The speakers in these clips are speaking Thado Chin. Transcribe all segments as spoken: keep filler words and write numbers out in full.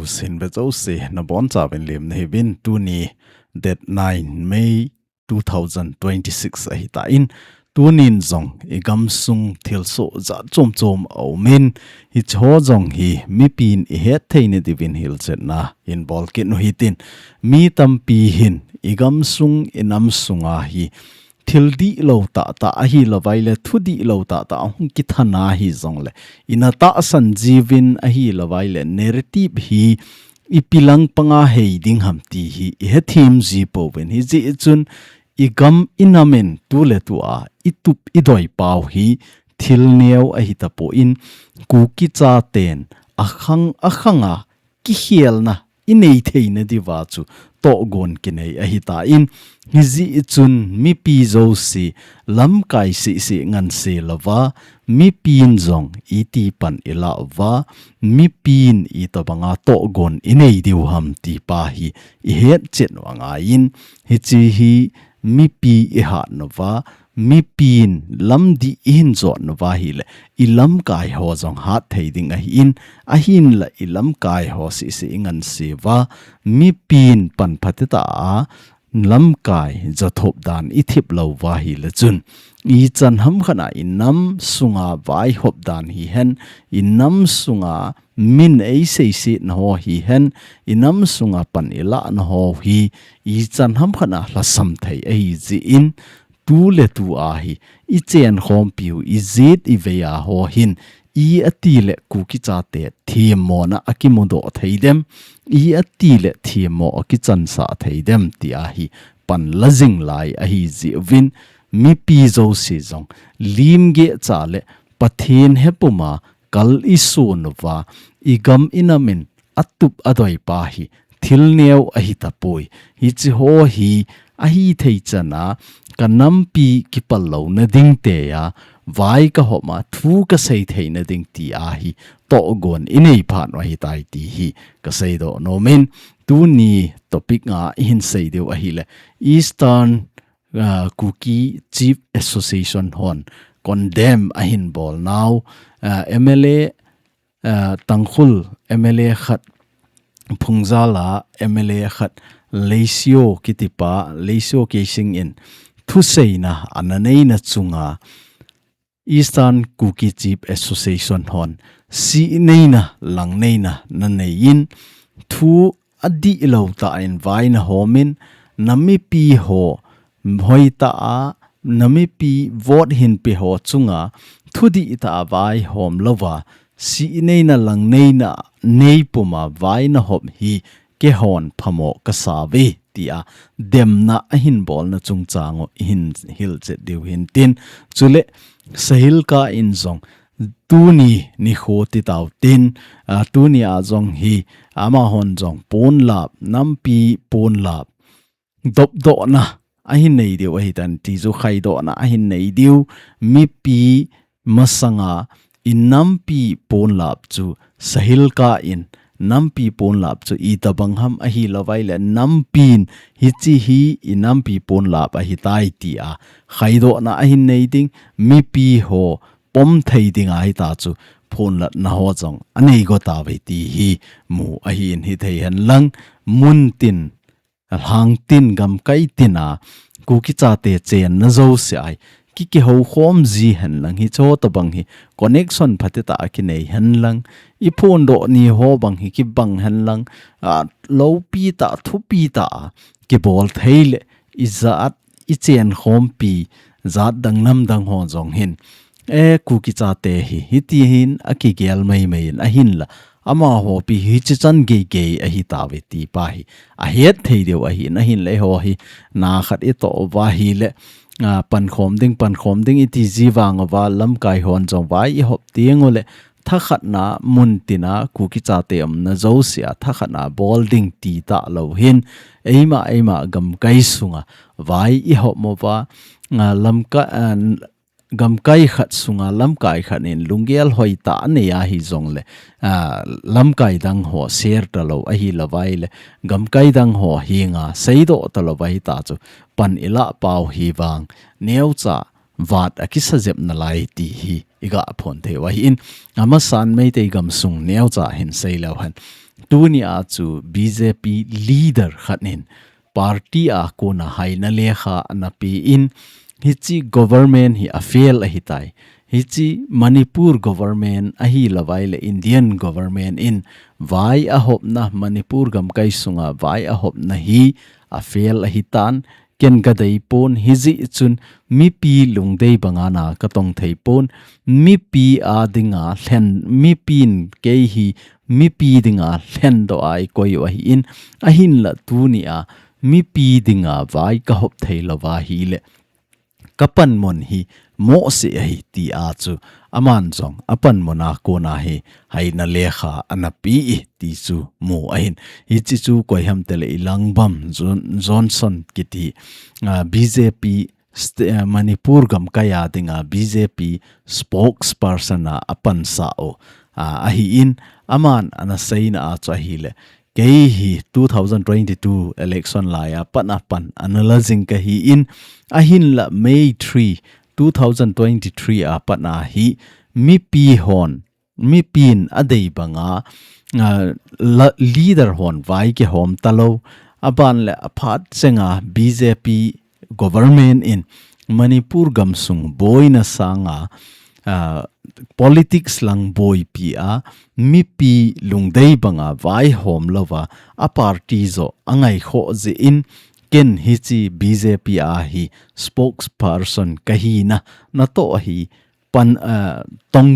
Pasin ve jouse, nabonchauvin lemna hiuvin. Tuni date nine May two thousand twenty-six ahitan, tunin jong i gamsung thilsoh jat chom chom aumin, hicheho jong hi mipin ihet theina diuvin hilchetna hin bolkit u hitin. Mi tampi hin i gamsung, i nam sunga hi thil dihlou tahtah ahilouvleh, thu dihlou tahtah ahung kithat a hijongleh, ina tahsan jiuvin ahilouvleh, narrative hi ipi lang panga hei ding ham ti hi ihethem ji pouvin, hijeh chun i gam i namin tuletua i tup i doipau hi thil neo ahitapon, Kuki chaten akhang akhanga kikhelna inei theina diuva chu tohgon kinei ahitan, hijeh chun mipi jouse lamkai sisi nganse louva, mipin jong iti pan ilah uva, mipin itobanga tohgon inei diu ham tipa hi ihetchet u angaiyin, hiche hi mipi ihatnauva, mipin lamdih ihin jotnauva ahileh, i lamkai ho jong hat thei ding ahin, ahinlah i lamkai ho sisi inganseuva, mipin pan phatecha a lamkai jathop dan ithip louva ahileh chun, ichan hamkhat a i nam sunga vaihop dan hihen, i nam sunga min eiseisetna ho hihen, i nam sunga pan ilahna ho hi ichan hamkhat a lhasam thei ahijeh in, tuletua hi i chenkhompiu, i jet i vei a ho hin, i atileh Kuki chate themmona akimudoh thei dem, i atileh themmo akichansah thei dem tia hi pan la jing lai ahijeh uvin, mipi jouse jong limgeh cha leh Pathen hepuma kal isun uva, i gam i namin atup adoipa hi thil neo ahitapoi. Hicheho hi ahithei chana ka nampi kipal louna ding tia vai kahopma thu kasei theina ding tia hi tohgon inei phat u ahitai ti hi kaseidoh nomin, tuni topic nga ihin sei diu ahileh, Eastern, ah, Kuki Chief Association hon condemn ahin bolnau, ah, M L A, ah, Tangkhul M L A khat, Phungjal a M L A khat, Leisio kitipa, Leisio Keishing in thuseina ana neina chunga, Eastern Kuki Chief Association hon sihneina, langneina naneiyin, thu adihlou tah in vai nahomin, namipi ho hoitah a, namipi vote hinpe ho chunga thu dihtah a vaihom louva, sihneina, langneina neipuma vai nahop hi keihon phamo kasauve tia demna ahin bolna chungchang u ihin hilchet diu hintin. Chuleh Sahilka in jong tuni nikho titautin, ah, tunia jong hi amahon jong ponlap, nampi ponlap, dopdohna ahin nei diu ahitan, tichu khaidohna ahin nei diu, mipi masanga i nampi ponlap chu Sahilka in nampi ponlap chu itobang ham ahilouvleh nampin hiche hi i nampi ponlap ahitai tia khaidohna ahin nei ding, mipi ho pom thei dinga hitachu phonlatna ho jong anei gotauve ti hi mu ahin hithei henlang, muntin, lhangtin, gamkai tina Kuki chate chenna jouse a hi kikihoukhom ji henlang, hicheho tobang hi connection phatecha a kinei henlang, i phondoh ni ho bang hi kibang henlang, ah, loupi tah, thupi tah a kibol thei leh, i jat, i chenkhompi jat dang nam dang ho jong hin, e, Kuki chate hi hiti hin akigel maimai in ahinla, amaho pi hiche chan geigei ahitauve tipa hi ahet thei diu ahin, ahinla eiho hi na khat itoh uva ahileh, ah, pankhom ding, pankhom ding iti ji vang uva, lamkai hon jong vai ihop teng uleh, thakhatna muntina Kuki chate umna jouse a thakhatna bol ding ti talou hin, eima, eima gamkai sunga vai ihop uva, ah, lamka-, ah, gamkai khat sunga lamkai khat in lunggel hoitah anei ahijongleh, ah, lamkai dang ho share talou ahilouvleh, gamkai dang ho henga seidoh talou ahitachu pan ilah pau hi vang neocha vat akisa jep nalai ti hi iga phon thei u ahin, amasan Meitei gamsung neocha hin seileu hen. Tuni a chu B J P leader khat in party a kona haina lekha ana pe in, hichi government hi a fail ahitai. Hichi Manipur government ahi lavai le Indian government in vai ahopna, Manipur gamkai sunga vai ahopna hi a fail ahitan, ken ka dei pon, hijeh chun mipi lungdei banga na ka tong thei pon, mipi a dinga lhen, mipi in kei hi mipi dinga lhen doh a i koi u ahi in, ahinla tuni a mipi dinga vai ka hop thei lova hi le ka panmun hi mohseh ahi ti a chu aman jong a panmun a kona hi haina lekha ana pe i ti chu mu ahin. Hichi chu koi ham tele i langbam John-, Johnson kiti, ah, B J P st-, ah, Manipur gamkai a dinga B J P spokesperson a a pansa u, ah, ahi in aman ana seina a chu ahi le kei hi two thousand twenty-two election lai a pat a pan ana la jing ka hi in, ahinla May three, two thousand twenty-three a pat a hi mipi hon, mipi in a dei banga, ah, la, leader hon vai kihom talou, aban le a phat chenga B J P government in Manipur gamsung boina sanga, ah, politics lang boipi a, mipi lungdei banga vaihom lova, a party jo a ngaikhoh jeh in, ken hichi B J P a hi spokesperson ka hina natoh hi pan, ah, tong,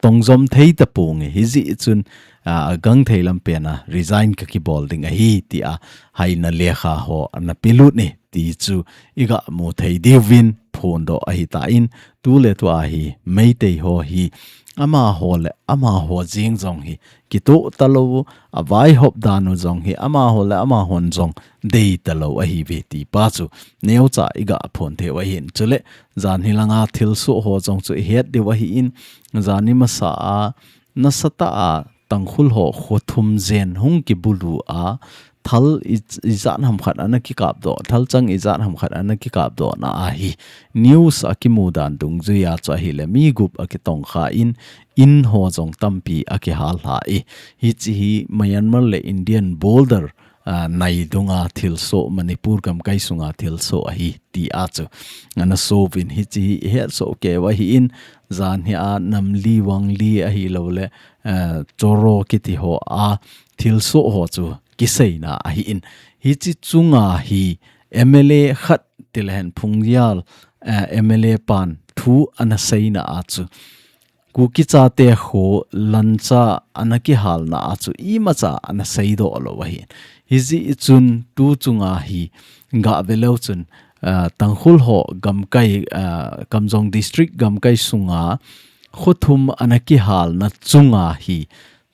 tong jom thei taponge, hijeh chun, ah, a gangthei lampen a resign ka kibol ding ahi ti a haina lekha ho ana pelut e ti chu i ga mu thei diuvin phondoh ahitan, tu le tu a hi Meitei ho hi amaho le amaho jeng jong hi kitoh talou, a vaihop dan u jong hi amaho le amahon jong dei talou ahiuve ti pa chu neocha i ga phon thei u ahin. Chule jan hi langa thilsoh ho jong chu i het diu ahi in, jan hi masa a nasatah a Tangkhul ho kho thum jen hung kibulu a, thal i, ijat ham khat ana kikap doh, thalchang ijat ham khat ana kikap doh na a hi news a kimu dan dungjui a chu ahi le mi gup a kitongkha in, in ho jong tampi a kihal lha e. Hichi hi Myanmar le Indian border, ah, nai dunga thilsoh, Manipur gamkai sunga thilsoh ahi ti a chu ana souvin, hichi hi i hetsoh kei u ahi in, jan hi a Namli, Wangli ahilou le, ah, Choro kiti ho a thilsoh ho chu kiseina ahi in, hichi chunga hi M L A khat tile hen Phungyal, ah, M L A pan thu ana seina a chu Kuki chate kho lancha ana kihalna a chu imacha ana seidoh lou ahi. Hijeh chun tu chunga hi ga ve leu chun, ah, Tangkhul ho gamkai, ah, Kamjong District gamkai sunga kho thum ana kihalna chunga hi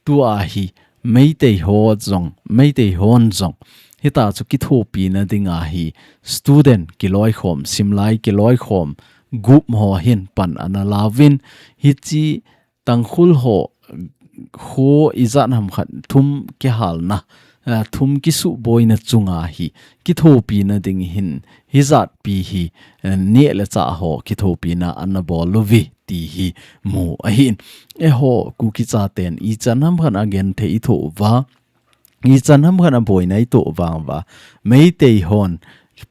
tua hi Meitei ho jong, Meitei hon jong hita chu kithopina dinga hi student kiloikhom, simlai kiloikhom, gup ho hin pan ana lauvin, hichi Tangkhul ho kho ijat ham khat thum kihalna, ah, thum kisuhboina chunga hi kithopina ding hin hijat pi hi, eh, neh le chah ho kithopina ana bol uve ti hi mu ahin. Eiho Kuki chaten ichan ham khat a genthei i thoh uva, ichan ham khat a boina i thoh vang uva, Meitei hon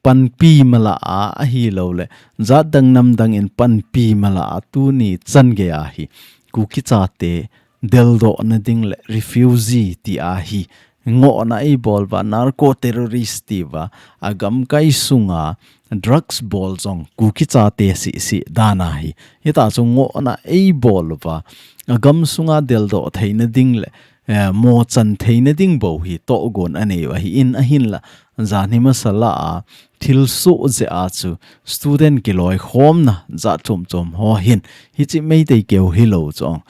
panpi mala a ahilou le jat dang nam dang in panpi mala a tuni chan gei a hi Kuki chate deldohna ding le refugee ti a hi ngohna eibol uva, narco terrorist ti uva, a gamkai sunga drugs bol jong Kuki chate sisi dan a hi. Hita chu ngohna eibol uva, a gam sunga deldoh theina ding le, eh, mochan theina ding bou hi tohgon anei u ahi in, ahinla jan hi masa la a thilsoh jeh a chu student kiloikhomna jat chom chom ho hin, hichi Meitei keu hilou chong,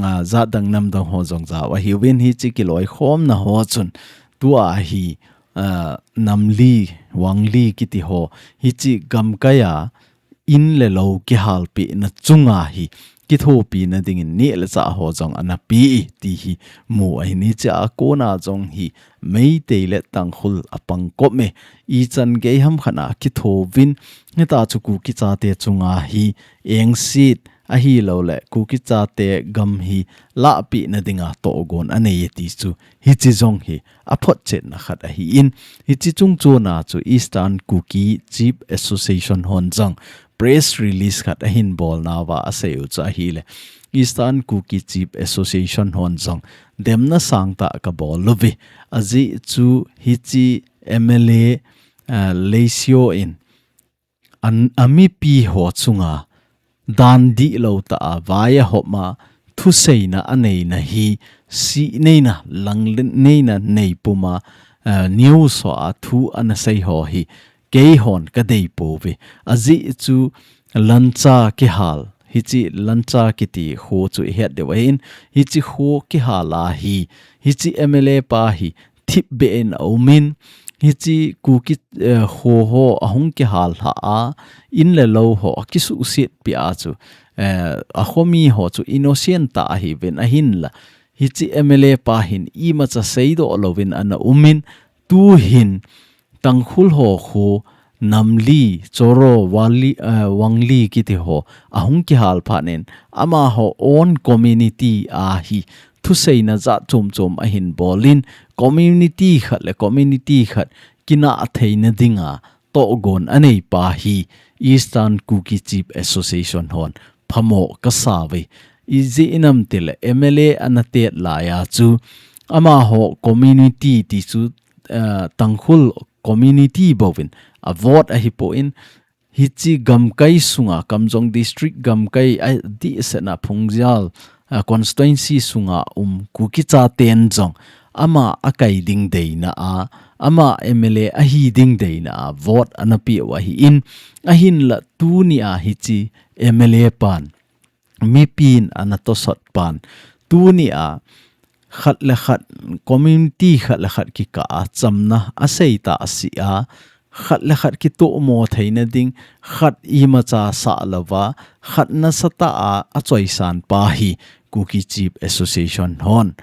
ah, jat dang nam dang ho jong jao ahiuvin, hichi kiloikhomna ho chun tua hi, ah, Namli, Wangli kiti ho, hichi gamkai a in le lou kihalpehna chunga hi kithopina dingin neh le chah ho jong ana pe e ti hi mu ahin, hichi a kona jong hi Meitei le Tangkhul a pangkop e, ichan gei ham khat a kithouvin, hita chu Kuki chate chunga hi engset ahilouleh Kuki chate gam hi lahpeh nadinga tohgon anei ti chu hiche jong hi aphotchetna khat ahin, hiche chungchona chu Eastern Kuki Chief Association hon jong press release khat ahin bolnauva asei u chu ahile, Eastern Kuki Chief Association hon jong demna sangtah kabol uve. Ajeh chu hiche M L A, ah, Leisio in an, amipi ho chunga dan dihlou tah a vai ahopma thuseina aneina hi, sihneina, langneina neipuma, ah, news hoa thu anasei ho hi keihon kadei pouve. Ajeh chu Lancha kihal, hiche Lancha kiti kho chu ihet diu ahin, hiche kho kihal a hi, hiche M L A pa hi thipbeh in aumin, hiche Kuki, eh, kho ho ahung kihal lha a, in le lou ho akisuhset peh a chu, eh, akhomi ho chu innocent tah ahiuvin ahinla, hiche M L A pa hin imacha seidoh louvin ana umin, tuhin Tangkhul ho kho Namli, Choro, Wali, eh, Wangli kiti ho ahung kihal phat in amaho own community a hi thuseina jat chomchom ahin bolin, community khat le community khat kinah theina dinga tohgon anei pa hi Eastern Kuki Chief Association hon phamo kasauve. Ijeh inem itile M L A ana tet laiya chu amaho community ti chu, eh, Tangkhul community bouvin a vote ahipon, hiche gamkai sunga, Kamjong District gamkai a dihsetna Phungjial, ah, constituency sunga um Kuki chaten jong ama akai ding deina a, ama M L A ahi ding deina a vote ana peh u ahin, ahinla tunia hiche M L A pan mipin ana tosot pan, tunia khat le khat, community khat le khat kikah a chamna asei tah seh a, khat le khat kitohmo theina ding, khat imacha sah louva, khat nasatah a achoisan pa hi Kuki Chief Association hon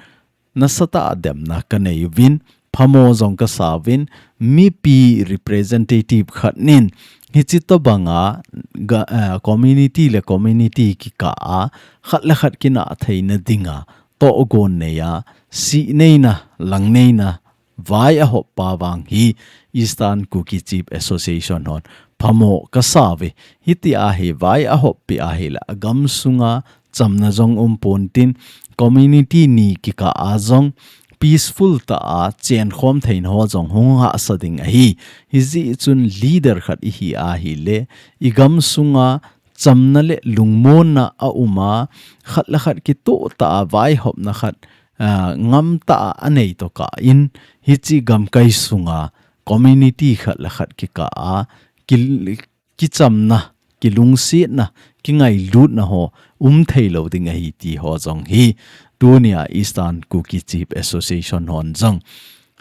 nasatah a demna kanei uvin, phamo jong kasauvin, mipi representative khat in hiche tobanga ga, eh, community le community kikah a khat le khat kinah theina dinga tohgon neiya, sihneina, langneina vai ahop pa vang hi Eastern Kuki Chief Association hon phamo kasauve. Hitia hi vai ahop peh ahile agam sunga chamna jong umpon tin, community ni kikah a jong peaceful tah a chenkhom theina ho jong hung hahsa ding ahi. Hijeh chun leader khat ihi ahile, igam sunga chamna le lungmonna auma, khat le khat kitoh tah a vaihopna khat, ah, ngam tah a anei tokah in, hiche gamkai sunga community khat le khat kikah a ki, kichamna, kilungsetna, kingailutna ho um theilou ding ahi ti ho jong hi tunia Eastern Kuki Chief Association hon jong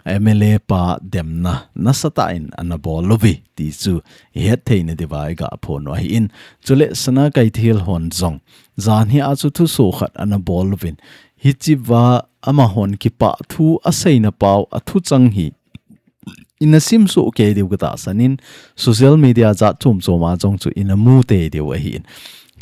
M L A pa demna nasatah in ana bol uve ti chu ihet theina diuva iga phon u ahin. Chule Sana Keithel hon jong janhi a chu thuso khat ana bol uvin, hichea amahon kipah thu aseina pau a thuchang hi ina simsoh kei diu katahsan in, social media jat chom chom a jong chu ina mu tei diu ahin.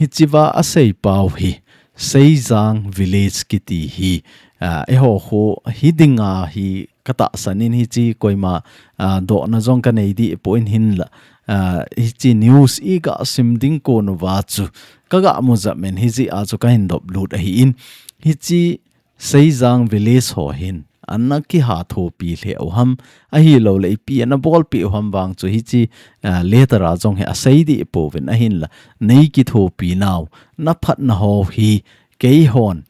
Hichea asei pau hi Seijang Village kiti hi, ah, eiho kho hi dinga hi katahsan in, hiche koima, ah, dohna jong kanei dih poi, hinla, ah, hiche news iga sim ding kon uva chu kaga mu jep in, hijeh a chu kahin dop lut ahin. Hiche Seijang Village ho hin ana kiha thopi lheh u ham, ahilouleh ipi ana bolpeh u ham vang chu hiche, ah, letter a jong hi asei dih pouvin, ahinla nei kithopi nau, na phatna ho hi keihon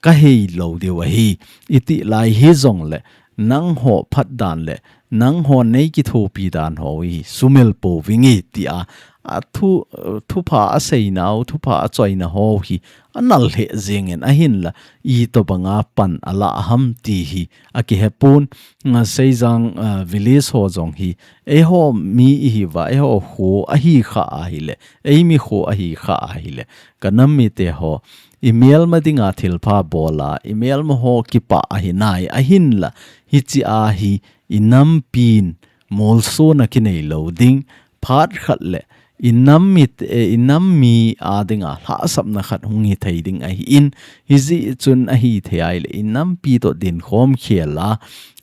kahei lou diu ahi, iti lai hijongle nangho phat dan le nangho nei kithopi dan ho hi sumil pouvinge tia, a thu, thupha aseinau, thupha achoina ho hi anal lheh jeng in, ahinla itobanga pan alah ham ti hi akihepon. Nga Seijang, ah, Village ho jong hi eiho mi ihiuva, eiho kho ahi kha ahile, eimi kho ahi kha ahile, kanam mite ho, imelma dinga thilpha bol a, imelma ho kipah ahi nai, ahinla hichea hi inampin molsona kinei lou ding, phat khat le i nam mi, eh, i nam mi a dinga lhahsamna khat hung hi thei ding ahi in, hijeh chun ahi thei ahile i nampi toh dinkhom khel a,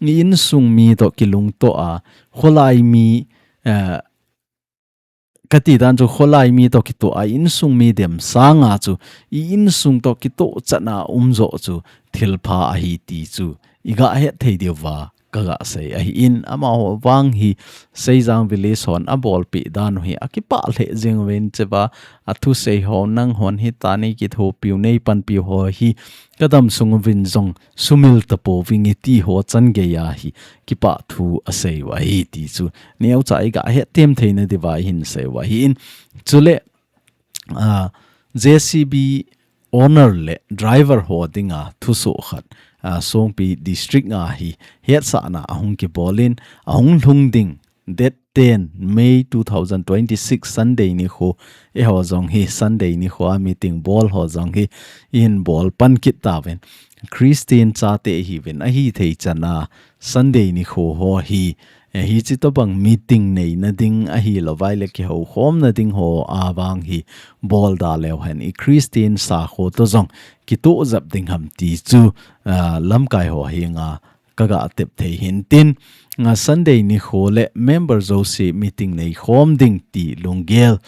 i insung mi toh kilungto a, kholai mi, eh, kati dan chu kholai mi toh kitoh a, insung mi dem sanga chu i insung toh kitoh chan a um joh chu thilpha ahi ti chu i gah het thei diu va ka gah sei ahi in, amaho vang hi Seijang Village hon abolpeh dan u hi akipah lheh jeng uvin, cheva athusei ho, nanghon hi tani kithopiu, neipanpiu ho hi kadam sung uvin jong sumil tapouving e ti ho chan gei a hi kipah thu asei u ahi ti chu neocha i gah het tem theina diuva i hin sei u ahi in. Chule, ah, J C B owner le driver ho dinga thusoh khat, ah, Songpi District a hi hetsahna ahung kibol in, ahung lhung ding date ten May two thousand twenty-six Sunday nikho, eiho jong hi Sunday nikho a meeting bol ho jong hi i hin bol pan kit tauvin. Christian chate ihiuvin, ahi thei chan a Sunday nikho ho hi, eh, hichi tobang meeting neina ding ahilou vai le kihoukhomna ding ho a vang hi bol da leu hen i Christian sakho toh jong kitoh jep ding ham ti chu, ah, lamkai ho henga ka gah tep thei hin tin, nga Sunday nikho le member jouse meeting neikhom ding ti lunggel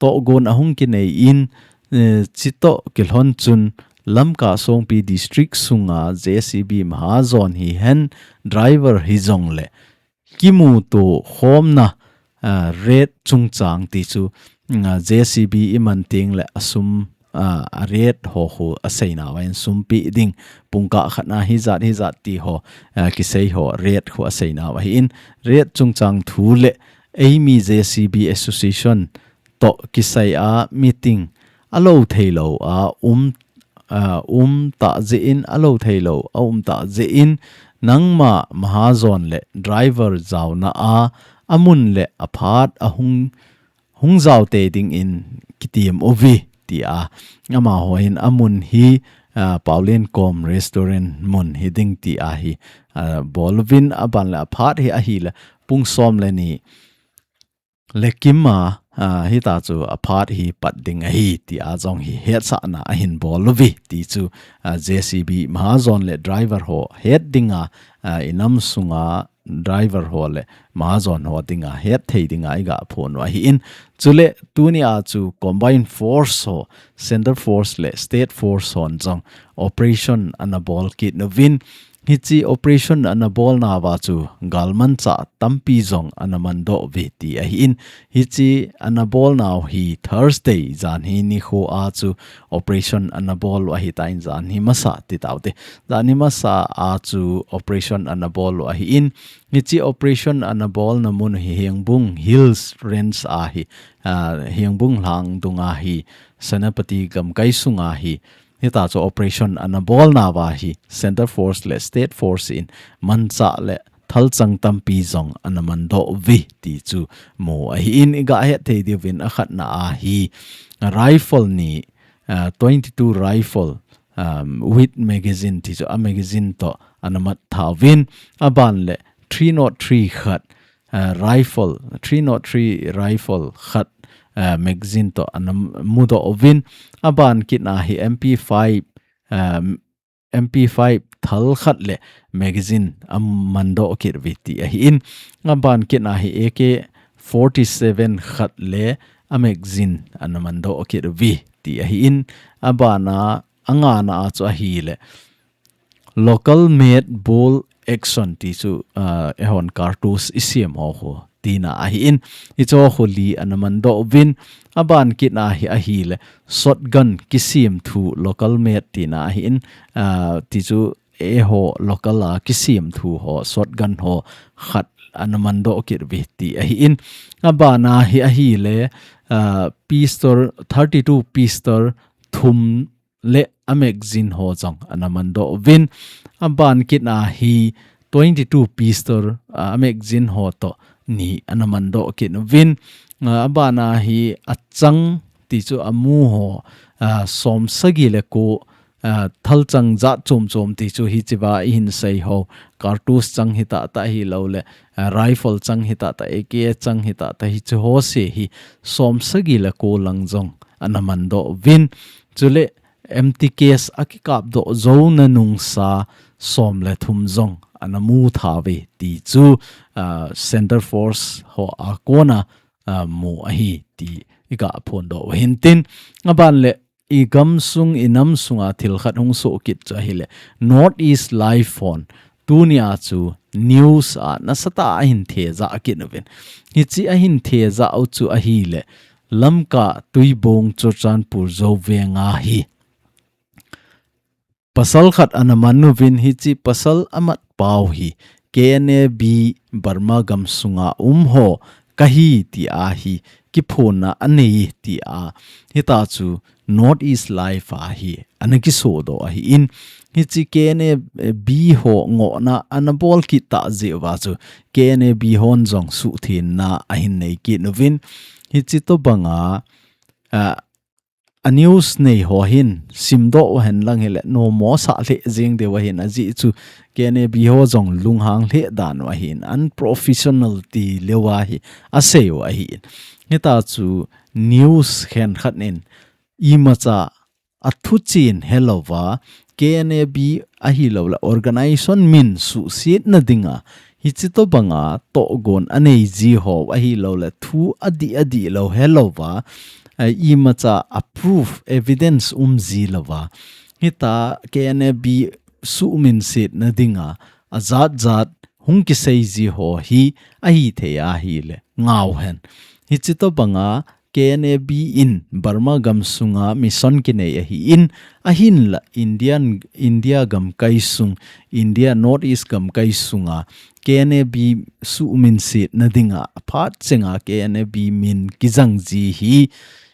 tohgon ahung kinei in, eh, chutoh kilhon chun Lamka Songpi District sunga J C B mahajon hihen, driver hijongle kimuto khomna, ah, rate chungchang ti chu, ah, J C B i man teng le asum, ah, a rate ho khu aseinau ahin, sum peh ding pungkah khat na hijat hijat ti ho, ah, kisei ho rate khu aseinau ahi in, rate chungchang thu le eimi J C B Association toh kisai a meeting alou theilou a um, ah, um tah jeh in, alou theilou a um tah jeh in, nangma mahajon le driver jaona a amun le aphat ahung, hung jao tei dingin kitem uve, tia amaho hin amun hi, ah, Paolienkom Restaurant mun hiding tia hi, ah, bol uvin, aban le aphat hi ahile pung som le ni le kim a, ah, hita chu aphat hi pat ding ahi, tia jong hi hetsahna ahin bol uve ti chu, ah, J C B mahajon le driver ho het dinga, ah, i nam sunga driver ho le mahajon ho dinga het thei dinga i gah phon u ahi in. Chule tuni a chu combined force ho, Central Force le State Force hon jong operation ana bol kit uvin, hichi operation ana bolnauva chu galmanchah tampi jong ana mandoh uve ti ahi in. Hichi ana bolnau hi Thursday janhi nikho a chu operation ana bol u ahitan, janhi masa ti taute. Janhi masa a chu operation ana bol u ahi in. Hichi operation ana bolna mun hi Hengbung Hills Range ahi, ah, Hengbung lhang dunga hi, Senapati gamkai sunga hi, hita chu operation ana bolnauva hi Central Force le State Force in manchah le thalchang tampi jong ana mandoh uve ti chu mu ahi in, i gah het thei diuvin, akhatna a hi rifle ni, ah, twenty-two rifle, um, with magazine ti chu a magazine toh ana mat thauvin, aban le three nought three khat, ah, rifle, three nought three rifle khat, ah, magazine toh ana mudoh uvin, aban kit a hi M P five, um, M P five thal khat le magazine amandoh kit uve ti ahi in, aban kit a hi A K forty-seven khat le a magazine ana mandoh kit uve ti ahi in, aban a, angana a chu ahile local made bolt action ti chu, ah, eihon cartridge i siam ho khu tina ahi in, hicho khu li ana mandoh uvin, aban kit a hi ahile shotgun kisiam thu local made tina ahi in, ah, ti chu eiho local a kisiam thu ho shotgun ho khat ana mandoh kit uve ti ahi in, aban a hi ahile, ah, pistol, thirty-two pistol thum le a magazine ho jong ana mandoh uvin, aban kit a hi twenty-two pistol, ah, a magazine ho toh ni ana mandoh kit uvin, ah, aban a hi achang ti chu amu ho, ah, som sagi le ko ah, thalchang jat chom chom ti chu hichea ihin sei ho, cartridge chang hita ta hilou le, ah, rifle chang hita ta, A K chang hita ta hichu ho se hi som sagi le ko lang jong ana man doh uvin. Chule empty case a kikap doh jou na nungsa som le thum jong ana mu tha uve ti chu, ah, Centre Force ho a kona, ah, mu ahi ti i ga phon doh u hintin. Aban le i gamsung i nam sunga thil khat hung soh kit chu ahile North East Live hon tunia chu news a nasatah a ahin thejah kit uvin. Hichi ahin thejah u chu ahile Lamka Tuibong Churachandpur Zovenga hi pasal khat ana man uvin hichi pasal amat pau hi K N A B Burma gamsunga um ho kahi ti ahi kiphonna anei ti a hita chu North East Live a hi ana kisodoh ahin hichi K N A B ho ngohna ana bol kit tah jeh uva chu K N A B hon jong suhthengna ahin nei kit uvin hichi tobanga, ah, a news nei ho hin simdoh u hen lang hile nommo sah lheh jeng diu ahin ajeh chu K N A B ho jong lunghang lheh dan u ahin unprofessional ti leuva hi asei u ahin. Hita chu news khenkhat in imacha a thuchen helouva K N A B ahilou le organization min suhsetna dinga hichi tobanga tohgon anei ji ho ahilou le thu adih adih lou helouva, eh, imacha a proof evidence um ji louva hita K N A B suhminsetna dinga ajat jat hung kisei ji ho hi ahithei ahile ngau hen. Hichi tobanga K N A B in Burma gamsunga mission kinei ahin, ahinla Indian, India gamkai sung, India North East gamkai sunga K N A B suhminsetna dinga aphat chenga K N A B min kijang ji hi,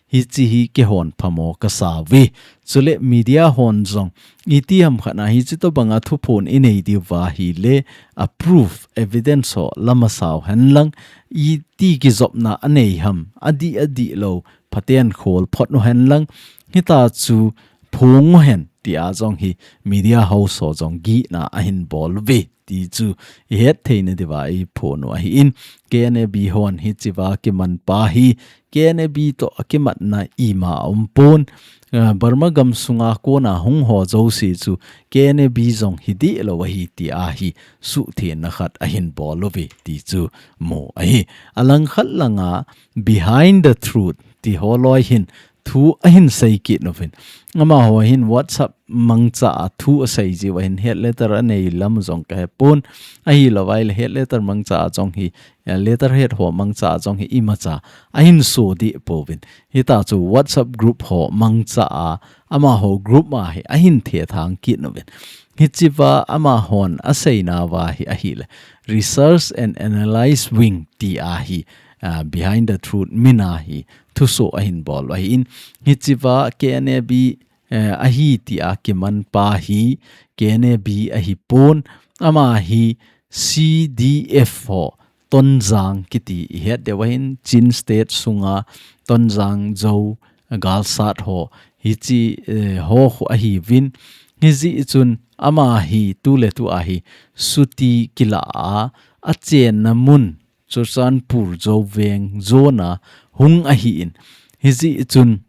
hichi hi kihon phamo kasa uve. Chule media hon jong iti ham khat na hichi tobanga thuphon inei diuva hile a proof evidence ho la masa u hen lang iti kijopna anei ham adih adih lou phaten khol phot u hen lang hita chu phong u hen ti a jong hi media house ho jong gihna ahin bol uve ti chu i het theina diuva i phon u ahin K N A B hon hichea kiman pa hi K N A B toh akimatna ima aum pon, ah, Burma gamsunga kona hung ho jouse chu K N A B jong hi dih lou ahi ti ahi suhthengna khat ahin bol uve ti chu mu ahi. Alang khat langa Behind the Truth ti ho loi hin thu ahin sei kit uvin. Amaho hin WhatsApp mangcha a thu asei jiu ahin head letter anei lam jong ka he pon. Ahilou vai le head letter mangcha a jong hi, eh, letterhead ho mangcha a jong hi imacha ahin so dih pouvin. Hita chu WhatsApp group ho mangcha a amaho group ma hi ahin thethang kit uvin. Hichea amahon aseinauva hi ahile Research and Analysis Wing ti ahi, ah, Behind the Truth min a hi thuso ahin bol u ahin hichea K N A B, eh, ahi ti a kiman pa hi K N A B ahi pon ama hi C D F ho Tonzang kiti i het diu ahin Chin State sunga Tonzang Zo galsat ho hichi, eh, ho khu ahiuvin hijeh chun ama hi tuletu a hi suti kila a achenna mun Churachandpur Zoveng zona hung ahin hijeh chun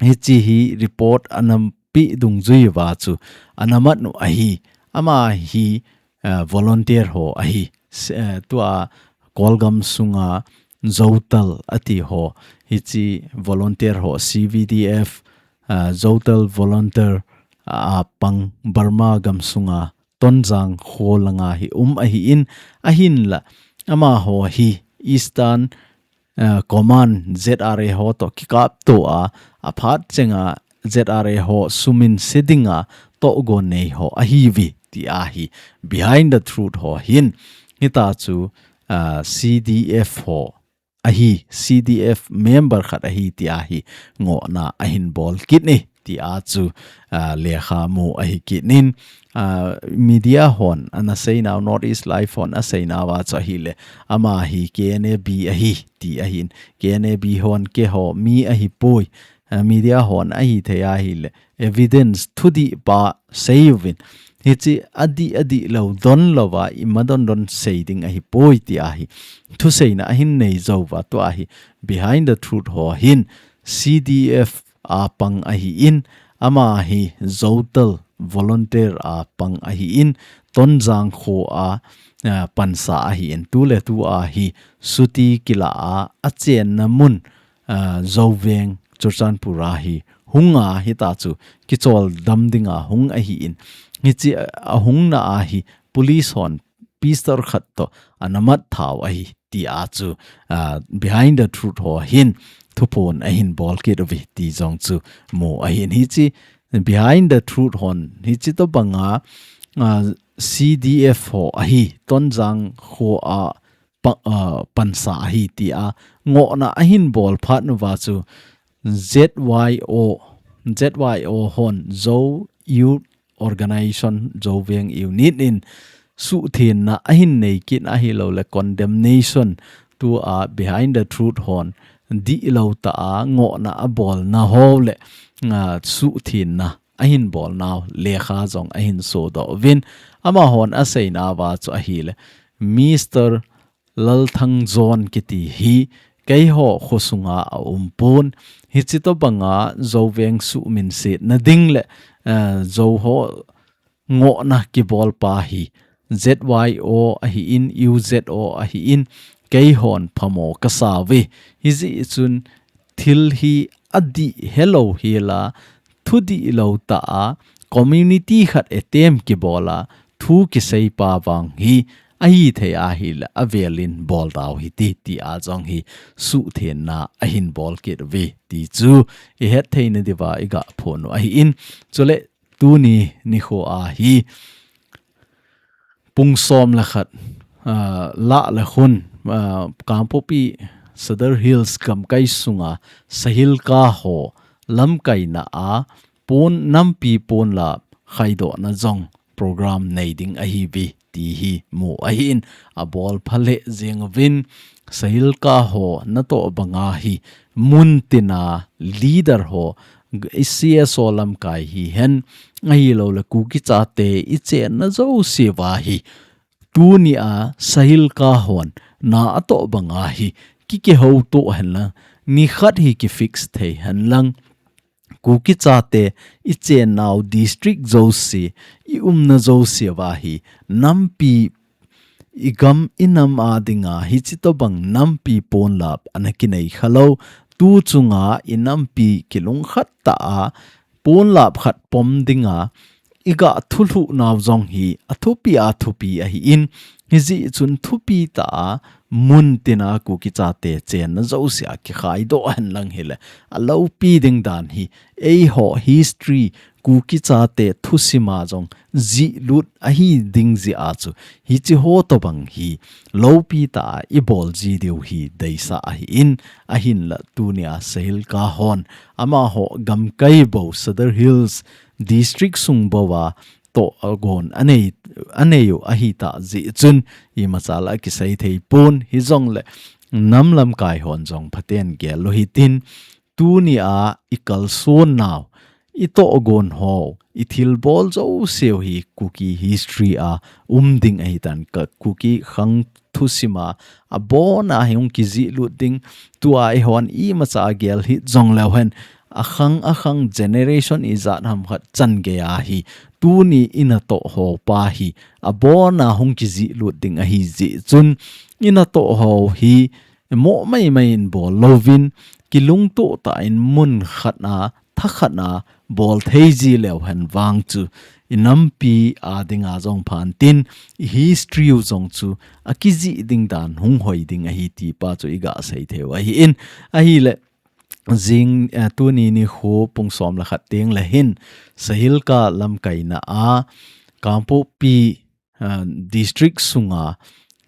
hichi hi report ana pe dungjui uva chu ana mat u ahi. Ama hi, eh, volunteer ho ahi. S-, eh, tua Kolgam sunga Zotal ati ho. Hichi volunteer ho C V D F, eh, Zotal volunteer, ah, pang Burma gam sunga Tonzang kho langa hi um ahin ahinla amaho hi Eastern, eh, Command Z R A ho toh kikapto a, aphat chenga Z R A ho suminse dinga tohgon nei ho ahiuve ti ahi. Behind the Truth ho hin hita chu, ah, C D F ho ahi, C D F member khat ahi ti ahi ngohna ahin bol kit e ti a chu, ah, lekha mu ahi kit in, ah, media hon ana seinau, North East Live hon aseinau a chu ahile ama hi K N A B ahi ti ahin, K N A B hon keiho mi ahipoi, eh, media hon ahithei ahile evidence thudih pa seiyuvin, hiche adih adih lou donlouva ima dondon sei ding ahipoi ti ahi. Thuseina ahin nei jouva tua hi Behind the Truth ho hin C D F a pang ahin, ama hi Zotel volunteer a pang ahin, Tonzang kho a, ah, pansa ahin, tuletu a hi chutti kila a, achenna mun, ah, Zoveng, Churachandpur a hi hung a, hitachu kicholdam dinga hung ahin, hiche ahungna a hi police hon pistol khat toh ana mat thau ahi ti a chu, ah, Behind the Truth ho hin thuphon ahin bol kit uve ti jong chu mu ahin, hiche Behind the Truth hon hiche tobanga, ah, C D F ho ahi, Tonzang kho a pa, ah, pansa ahi ti a ngohna ahin bol phat uva chu Z Y O, Z Y O hon Zo Youth Organization, Zoveng Unit in suhthenna ahin nei kit ahilouleh condemnation tua Behind the Truth hon dihlou tah a ngohna abolna ho le, ah, suhthenna ahin bolnau lekha jong ahin sodoh uvin, amahon aseinauva chu ahile Mister Lalthang John kiti hi keiho khosunga aumpon, hiche tobanga Zoveng suhminsetna ding le, eh, Zo ho ngohna kibolpa hi Z Y O ahin, U Z O ahin, keihon phamo kasauve. Hijeh chun thil hi adih helou hela, thudih lou tah a, community khat etem kibola, thu kiseipa vang hi ahithei ahile avelin bol dau hite ti a jong hi suhthenna ahin bol kit uve ti chu ihet theina diuva iga phon u ahin, chule tuni nikho a hi pung som le khat, ah, lah le khun, ah, Kangpokpi Sadar Hills gamkai sunga Sahilka ho lamkaina a pon, nampi ponlap khaidohna jong program nei ding ahiuve ti hi mu ahin, abol phalheh jeng uvin, Sahilka ho natoh banga hi mun tina leader ho, C S O lamkai hihen, ahilouleh Kuki chate ichenna jouse uva hi tunia Sahilka hon na atoh banga hi kikihouto henlang, nikhat hi kifix thei henlang, Kuki chate ichennau district jouse, iumna jouse uva hi nampi, igam inam a dinga hiche tobang nampi ponlap ana kinei khalou, tu chunga inampi kilungkhat tah a ponlap khat pom dinga iga thulhuh nau jong hi athupi athupi ahin, hijeh chun thupi tah a mun tina Kuki chate chenna jouse a kikhaidoh henlang hile aloupi ding dan hi eiho history Kuki chate thusima jong jihlut ahi ding jeh a chu hiche ho tobang hi loupi tah a ibol ji diu hi deisah ahin, ahinla tunia Sahilka hon amaho gamkai bou Sadar Hills district sung bou a toh agon anei, anei u ahitah jeh chun imacha la kisei thei pon, hijongle nam lamkai hon jong phaten gel u hitin, tunia ikalson nau, itohgon ho, ithilbol jouse u hi Kuki history a um ding ahitan, ka Kuki khang thusima abona hi hung kijihlut ding, tua eihon imacha agel hih jongleu hen, akhang akhang generation ijat ham khat chan geiya hi tuni inatoh ho pa hi abona hung kijihlut ding ahijeh chun, inatoh ho hi moh maimai in bol louvin, kilungtoh tah in mun khat a, thakhat a bol thei ji leu hen vang chu, inampi a dinga jong phantin, ihistory u jong chu akijih ding dan hung hoi ding ahi ti pa chu iga sei thei u ahin, ahile jing, eh, tuni nikho pung som le khat teng le hin Sahilka lamkaina a Kangpokpi, ah, district sunga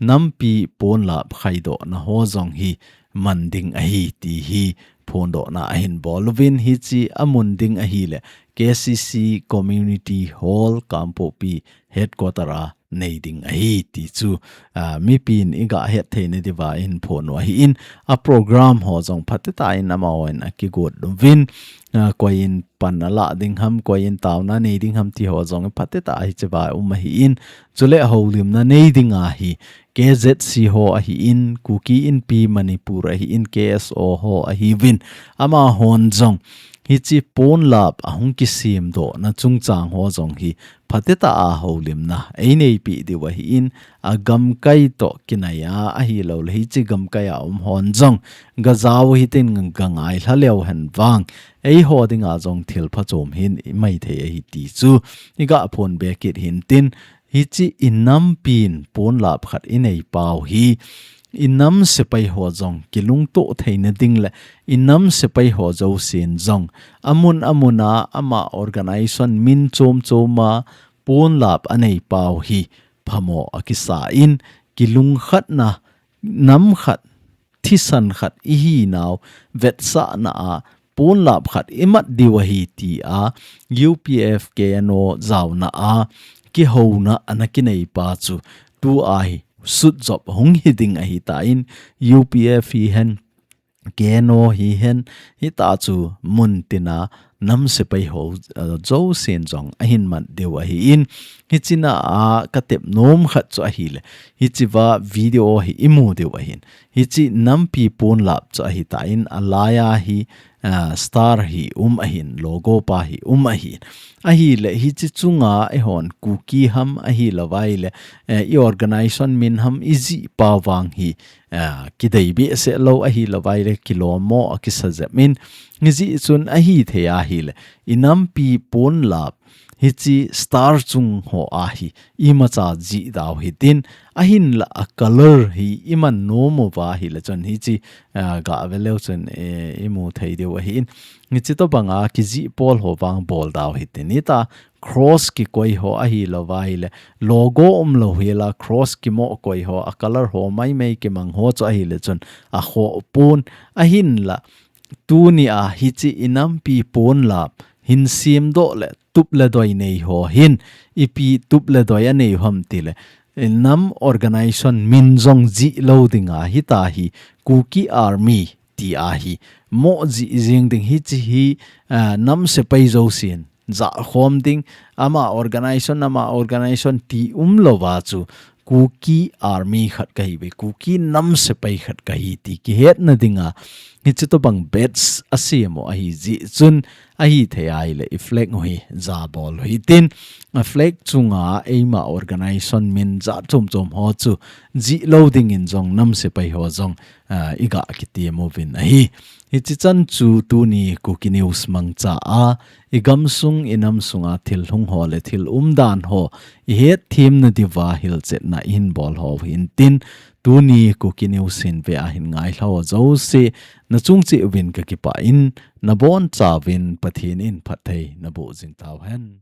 nampi ponlap khaidohna ho jong hi man ding ahi ti hi phondohna ahin bol uvin, hiche amun ding ahile K C C Community Hall Kangpokpi headquarter a nei ding ahi ti chu, a, mipin iga het theina diuva ihin phon u ahin, a program ho jong phatecha in amahon akigot uvin, a, koiin pan alah ding ham, koiin taona nei ding ham ti ho jong phatecha hichea um ahin, chule houlimna nei dinga hi K Z C ho ahin, Kuki Inpi Manipur ahin, K S O ho ahiuvin, amahon jong hiche ponlap ahung kisemdohna chungchang ho jong hi phatecha a houlimna eineipeh diu ahin, agamkai toh kinai a ahilouleh hiche gamkai a um hon jong gajao hitin gangai lha leu hen vang, eiho dinga jong thil phachom hi imaithei ahi ti chu iga phonbe kit hintin, hiche inampin ponlap khat inei pau hi, inam sepai ho jong kilungtoh theina ding le inam sepai ho jousen jong amun amun a ama organization min chom chom a ponlap anei pau hi phamo akisa in, kilungkhatna, nam khat, thisan khat ihinau vetsahna a ponlap khat imat diu ahi tia U P F K N O jaona a kihouna ana kinei pa chu tua hi sutjop hung hi ding ahitan, U P F hihen, K N O hihen, hita chu muntina nam sepai ho, uh, jousen jong ahin mat diu ahin, hichea katep nom khat chu ahile, hichea video hi imu diu ahin, hiche nampi ponlap chu ahitan, alaia hi, ah, star hi um ahin, logo pa hi um ahin. Ahile hiche chunga eihon Kuki ham ahilouvai le, eh, i organization min ham ijih pa vang hi, ah, kidei behseh lou ahilouvai le kilommo akisa jep in. Hijeh chun ahithei ahile, inampi ponlap hiche star chung ho a hi imacha jih dau hitin, ahinla a color hi iman nom uva ahile chun hiche, ah, gave leu chun, eh, imu thei diu ahin. Hiche tobanga kijih pol ho vang bol dau hitin. Hita cross kikoi ho ahilouvai le, logo umlou hila cross kimo koi ho, a color ho maimai kimang ho chu ahile chun akhoh pon, ahinla tunia hiche inampi ponlap hin semdoh le tup le doi nei ho hin, ipi tup le doi anei u ham tile, nam organization min jong jih lou dinga hita hi Kuki Army tia hi mo jih jeng ding, hiche hi, ah, nam sepai jousen jakhom ding, ama organization, ama organization ti umlouva chu Kuki Army khat kahiuve, Kuki nam sepai khat kahi ti kihetna dinga hiche tobang badge asem u ahijeh chun, ahithei ahile i flag u hi jabol u hitin, a flag chunga eima organization min jat chom chom ho chu jih lou dingin jong nam sepai ho jong, ah, iga kitem uvin ahi. Hiche chan chu tuni Kuki News mangcha a, igamsung inamsunga thil hung ho le thil umdan ho ihetthem na diuva hilchetna ihin bol ho hintin, tuni Kuki News hin ve ahin ngailha ho jouse nachung cheh uvin kakipah in, nabonchauvin Pathen in phatthei naboh jing tauhen.